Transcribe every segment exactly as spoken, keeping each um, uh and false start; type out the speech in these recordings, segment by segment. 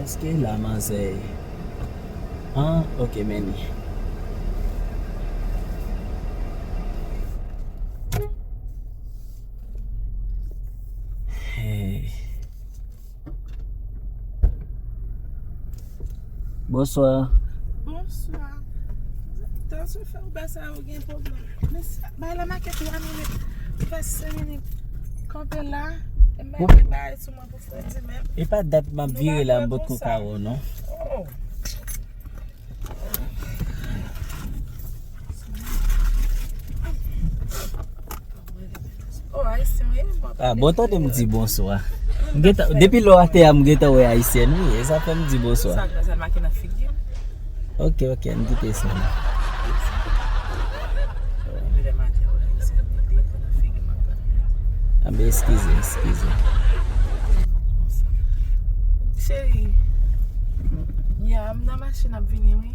Èske la manzè? Ah, ok, men li. Hey. Bonswa. Bonswa. Tansyon fè ou bè sa yo gen pwoblèm. Men sa, bay la make twa minit. Ou fè senk minit. Kanpe la. E mwen gen bagay sou mwen pou fredi menm. E pa dat m ap vire la, m potko ka wè w non. Oh. Oh, ayisyen, wi, bon. Ah, bon, tande m di bonswa. M gentan, depi lè w atè a, m gentan wè ayisyèn, wi. E sa fè m di bonswa. Sa, sa make nan figi m. Ok, ok, n kite sa. Depi lè maten, wè ayisyèn, m te nan figi m ap gade. Ah, ben, eskize, eskize. Cheri, ya, m nan machin ap vini, wi.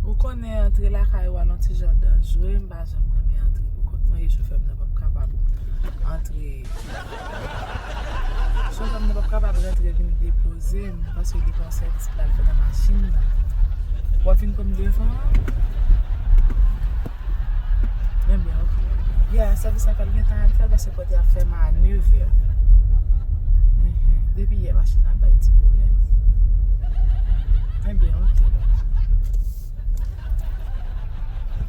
Ou konnen antre lakay ou a yon ti jan danjere, m pa janm renmen antre pou kont mwen, e chofè m nan p ap kapab antre. Chofè m nan p ap kapab rantre vin depoze m, paske li gen yon sèvis pou l al fè nan machin nan. W ap vin pran m devan an? Ebyen, ok. Ya, sèvis la fè l gentan al fè l, paske kote ap fèmen a nevè. Mhm. Depi yè, machin nan bay ti pwoblèm. Ebyen, ok, donk.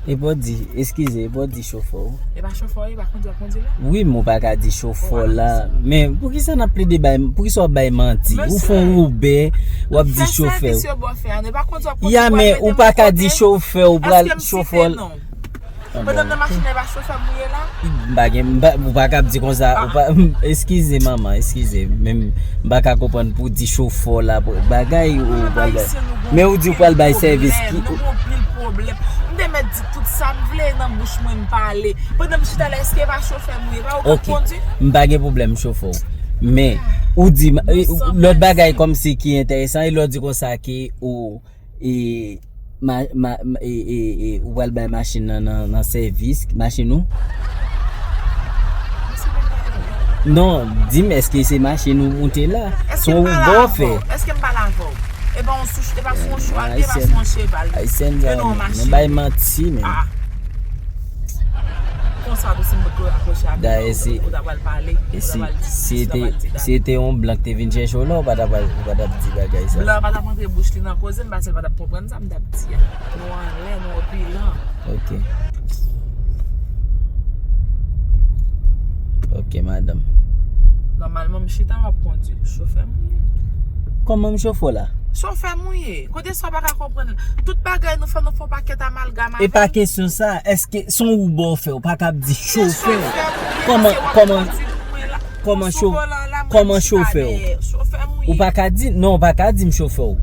Epi w di, eskize, epi w di chofè w. E pa chofè w ye, e pa kondwi w ap kondwi la? Wi, men w pa ka di chofè w la. Men poukisa n ap plede bay, poukisa w ap bay manti? Ou fè yon Uber, w ap di chofè w. Fè sèvis yo ba w fè a, nou pa kondwi w ap kondwi. Ya, men ou pa ka di chofè w, pral chofè w. Pandan m nan machin nan, e pa chofè m ou ye la? M pa gen, m pa, ou pa ka ap di konsa, ou pa, eskize manman, eskize, men m pa ka konprann pou w di chofè w la, pou bagay ou pral bay. Men ou di ou pral bay sèvis ki. Nou gon pil pwoblèm. M te mèt di tout sa m vle nan bouch mwen m pale. Pandan m chita la, èske e pa chofè m ou ye? Pa ou k ap kondwi? M pa gen pwoblèm chofè w. Men, ou di, lòt bagay kòmsi ki enteresan, e lè w di konsa ke ou, e, ma, ma, ma, e, e, e, ou pral bay machin nan, nan, nan sèvis, machin ou? Non, di m, èske se machin ou moute la? Se yon Uber w fè? Èske m pale avè w? E pa yon sou, e pa sou yon chwa, e pa sou yon cheval. Ayisyen, nou bay manti, men. Konsa tou, si m pot ko akwoche ak ou, ou ta pral pale, ou ta pral di, si, si te yon blan k te vin chèche w la, ou pa ta pral, ou pa t ap di bagay sa. Blan pa t ap rantre bouch li nan koze m, paske l pa t ap konprann sa m t ap di a. Nou anlè, nou anpilan. Ok. Ok, madanm. Nòmalman, m chita, w ap kondwi. Chofè m ou ye. Kòman m chofè w la? Chofè m ou ye. Kote sa w pa ka konprann? Tout bagay nou fè, nou fè yon pakèt amalgam avè l. E pa kesyon sa. Èske se yon Uber w fè? Ou pa ka ap di chofè w. Kòman, kòman, kòman cho-, kòman chofè w? Ou pa ka di, non, ou pa ka di m chofè w.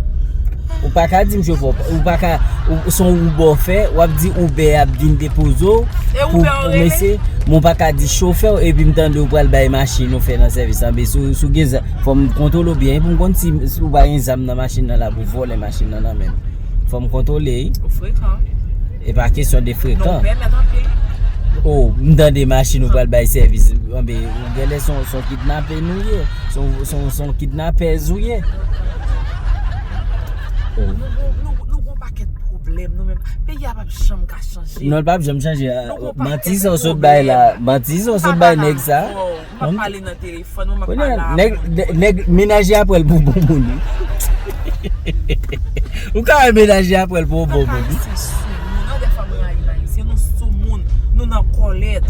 Ou pa ka di m chofè w. Ou pa ka, ou, se yon Uber w fè, w ap di Uber ap vin depoze w pou, pou mesye. Men w pa ka di chofè w, epi m tande w pral bay machin ou fè nan sèvis anbe. Si w, si w gen zam, fò m kontwole w byen pou m konn si, si w pa gen zam nan machin nan la pou vòlè machin nan nan men m. Fò m kontwole, wi. Ou frekan. E pa kesyon de frekan. Non, ou pèmèt anpil. Oh, m tande machin ou pral bay sèvis. Anbe, ou genlè se yon, se yon kidnapè nou ye. Se yon, se yon, se yon kidnapèz ou ye. Oh. Nou gon, nou, nou gon pakèt pwoblèm, nou menm. Peyi a p ap janm ka chanje. Non, l p ap janm chanje. Manti sa w sot bay la. Manti sa w sot bay nèg sa. M ap pale nan telefòn, mwen m ap pale avè w. Nèg, nèg, mennaj li ap pran l pou bon moun, wi. Ou ka wè mennaj li ap pran l pou bon moun, wi. Ayisyen soumoun, an dèfwa mwen rayi ayisyen, nou soumoun, nou nan kòlèt.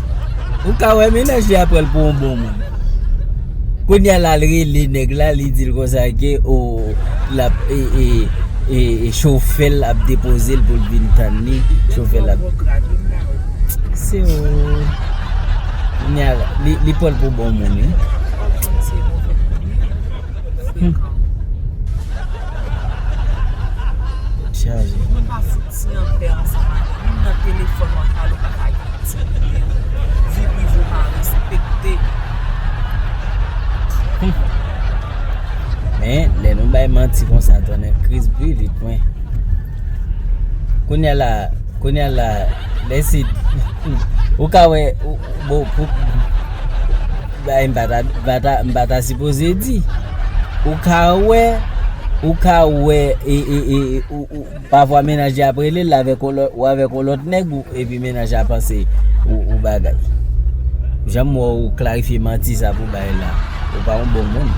Ou ka wè mennaj li ap pran l pou bon moun. Kounye a la, l rele nèg la, li di l konsa ke, o, l ap, e, e, e, e chofè l ap depoze l pou l vin tann li. Chofè l ap. Se ou. Kounye a, li, li pran l pou bon moun, wi. Hmm. Chaje. Moun pa fout ti anpè ansanm avè w. Moun nan telefòn w ap pale, w pa ka gen ti nimewo. Vi prive w pa respekte. Hmm. Men, lè nou bay manti konsa, tonnè kriz pi vit, mwen. Kounye a la, kounye a la, lè se, ou ka wè, ou, bon, pou, bay, m pa ta, m pa ta, m pa ta sipoze di. Ou ka wè, Ou ka wè, e, e, e, ou, ou, pafwa mennaj li ap rele l avèk yon lòt, ou avèk yon lòt nèg, ou, epi mennaj la panse ou, ou bagay. Jan m wè ou klarifye manti sa pou bay la, ou pa yon bon moun.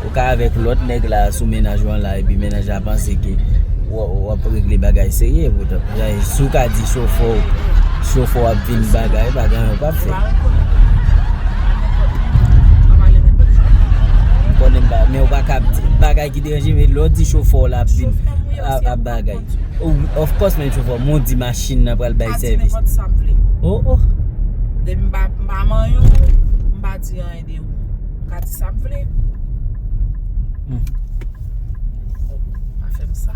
Ou ka avèk lòt nèg la sou mennaj ou an la, epi mennaj la panse ke w, w ap regle bagay serye, poutan. Si w ka di chofè w, chofè w ap vin bagay, pa gen anyen w p ap fè. M konnen m pa, men w pa ka ap di bagay ki deranje, men lè w di chofè w la ap vin ap, ap bagay. Ou, of course, men chofè, men w di machin nan pral bay sèvis. Oh, oh. Depi m pa, m pa manyen w, m pa di anyen de ou. M ka di sa m vle. Hmm. Pa fè m sa.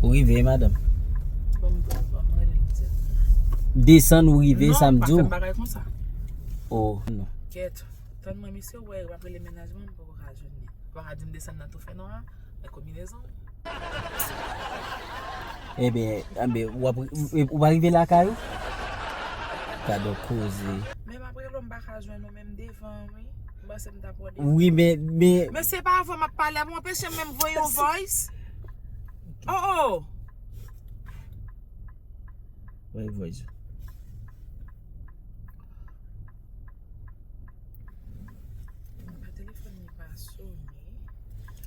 Ou rive, madanm. Ban m, ban m rele l di. Desann ou rive, sa m di w. Non, pa fè m bagay konsa. Oh, non. Kèt. Tann mwen, mesye, ou wè, w ap rele mennaj mwen, m poko ka jwenn li. Ou pa ka di m desann nan tou fè nwa, nan konbinezon. Ebyen, ebyen, w ap, ou pa rive lakay ou? Gadon koze. Men m ap rele w, m pa ka jwenn ou menm devan, wi. M panse m t ap wè devan. Wi, men, men. Men se pa avè w m ap pale, ap anpeche m menm voye yon voice. Oh, oh. Voye voice.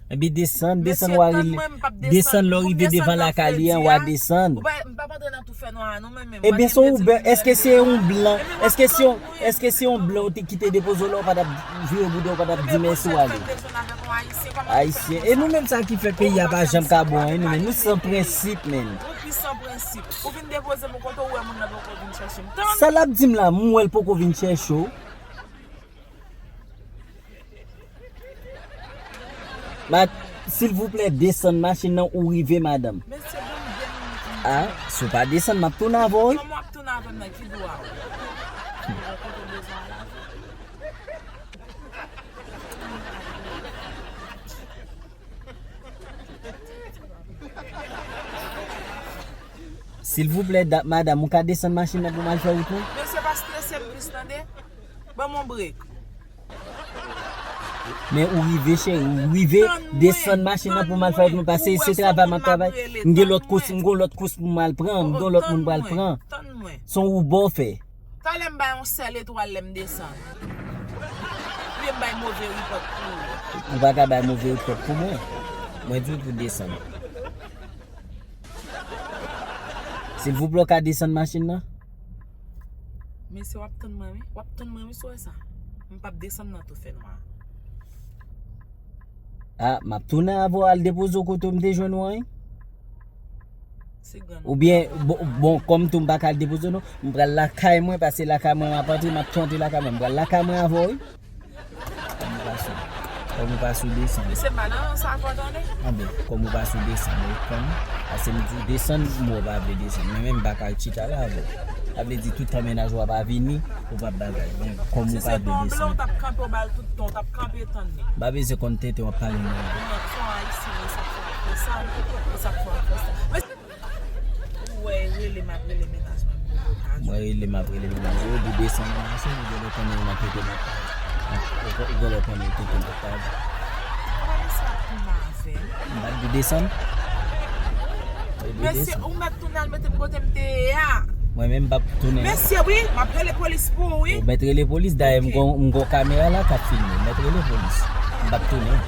Epi desann, desann, w a rele. Desann, lè w rive devan lakay li an, w a desann. Ebyen, se yon blan, èske se yon blan, èske se yon, èske se yon blan ou te kite depoze w la, ou pa t ap vire bouda, ou pa t ap di mèsi, w ale. Ayisyen. E nou menm sa ki fè peyi a pa janm ka bon, wi, nou menm, nou san prensip, menm. Ou pi san prensip. Ou vin depoze m yon kote, ou wè moun nan poko vin chèche m. Tann. Sa l ap di m la, m wè l poko vin chèche w. Ma, silvouplè, desann machin nan, ou rive, madanm. Mesye, ban m de minit, m... Ah, si w pa desann, m ap tounen avè w, wi. Kòman w ap tounen avè m nan? Ki dwa w? Ou kote w bezwen al avè m? Silvouplè, da-, madanm, ou ka desann machin nan pou m al fè wout mwen? Mesye, pa strese m plis, tande? Ban m yon brek. Men ou rive, cheri, ou rive desann machin nan pou m al fè wout mwen, pase se travay m ap travay. M gen lòt kous, m gen lòt kous pou m al pran, m gen lòt moun pral pran. Se yon wout bò fè. Talè m bay yon sèl etwal lè m desann. Oubyen m bay move ripòt pou ou. Ou pa ka bay move ripòt pou mwen. Mwen di w pou desann. Silvouplè, w ka desann machin nan? Mesye, w ap tann mwen, wi. W ap tann mwen, wi, si w wè sa. M p ap desann nan tou fè nwa. Ah, m ap tounen avè w al depoze w kote m te jwenn ou an, wi. Oubyen, bon, bon, kòm tou m pa ka al depoze w non, m pral lakay mwen, pase lakay mwen m ap antre, m ap tou antre lakay mwen, m pral lakay mwen avè w, wi. Kòm ou pa sou, kòm ou pa sou desann. Mesye, m pa nan sa ankò, tande. Anben, kòm ou pa sou desann, ou konprann? Pase m di w desann, m wè w pa vle desann. Men menm m pa ka chita la avè w. Sa vle di tout tan mennaj ou a pa vini, ou p ap bagay. Men kòm ou pa vle desann. Si se te yon blan, ou t ap kanpe, ou ba l tout tan, ou t ap kanpe tann li. M pa bezwen konn tenten w ap pale m nan. Non, se yon ayisyen, e sa k fè w ap fè sa, e sa k fè w ap fè sa. Ou wè, rele m ap rele mennaj mwen pou yo ka jwenn. Mwen rele m ap rele mennaj yo, di desann nan machin, ou genlè konnen nan tete m ap pale. Ou genlè konnen tete m ap pale. Ou pa gen sa pou m avè m. M pa t di desann. Mesye, ou mèt tounen al mete m kote m te ye a. Mwen menm m p ap tounen. Mesye, wi, m ap rele polis pou ou, wi. Ou mèt rele polis, dayè m gon, m gon kamera la k ap filme. M mèt rele polis. M p ap tounen.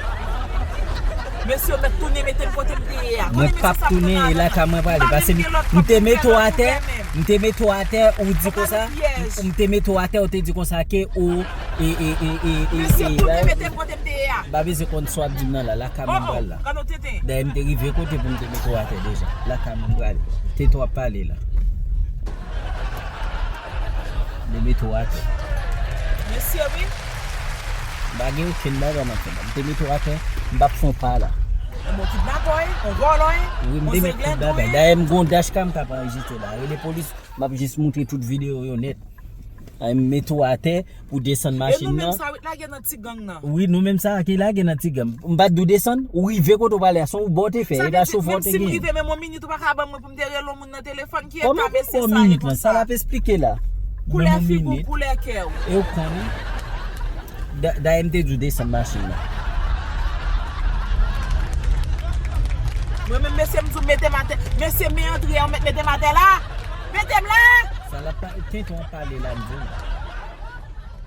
Mesye, ou mèt tounen mete m kote m te ye a. Mwen p ap tounen, e lakay mwen prale. Pase m te mete w atè, m te mete w atè, ou di konsa, m te mete w atè, ou te di konsa ke ou, e, e, e, e, e, mesye, e, tounen mete m kote m te ye a. M pa bezwen konn sa w ap di m nan la, lakay mwen m pral la. Dayè m te rive kote pou m te mete w atè deja. Lakay mwen m prale. Tete w ap pale la. M te mete w atè. Mesye, wi. M pa gen okenn bagay m ap fè la. M te mete w atè, m p ap fè yon pa la. Yon bon kidnapè w ye, yon vòlò w ye, yon zenglendo w ye. Wi, m te mete tout bagay. Dayè m gon dashcam k ap anrejistre la. Rele polis, m ap jis moutre tout videyo yo nèt. Ay, m mete w atè pou desann machin nan. E nou menm sa wi k lage nan ti gang nan. Wi, nou menm sa ki lage nan ti gang. M pa t di w desann, ou rive kote w prale a, se yon wout bò w te fè, e pa chofè w te genyen. Sa vle di, menm si m rive menm yon minit, ou pa ka ban mwen pou m te rele yon moun nan telefòn, ki eta mesye sa ye konsa? Sa l ap esplike la. Koulè figi w, koulè kè w. E w konnen. Da-, dayè m te di w desann machin nan. Mwen menm, mesye, m di w mete m atè. Mesye, men antre an, mete m atè la. Mete m la. Sa l ap pa, tenten w ap pale la, m di w.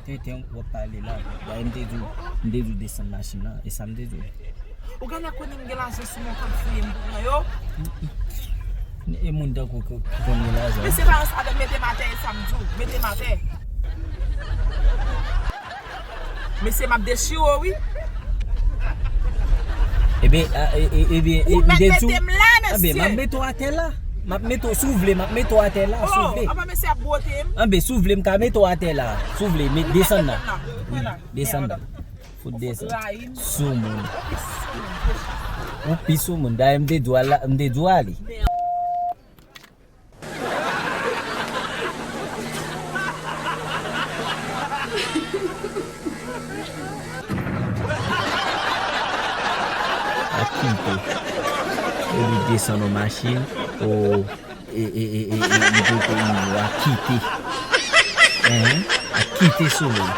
Tenten w ap pale la. Dayè m te di w, m te di w desann machin nan. E sa m te di w. Ou genlè konnen m gen lajan sou mwen, w konn fouye m pou pran yo. E moun tankou w ki konn gen lajan. Mesye, pa ranse avè m, mete m atè, e sa m di w. Mete m atè. Mesye, m ap dechire w, wi. Ebyen, a, e, e, ebyen, e, ou mèt mete m la, mesye. Anben, m ap mete w atè la. M ap mete w, si w vle, m ap mete w atè la, si w vle. Oh, apa mesye ap bwote m? Anben, si w vle, m ka mete w atè la. Si w vle, met, desann nan. Wi, desann nan. Fout desann. Soumoun. Ou pi soumoun. Dayè, m te di w al la, m te di w ale. Ak kite. Ou li desann yon machin, ou, e, e, e, e, e, li poko rive, ak kite. Enhen, ak kite sou li.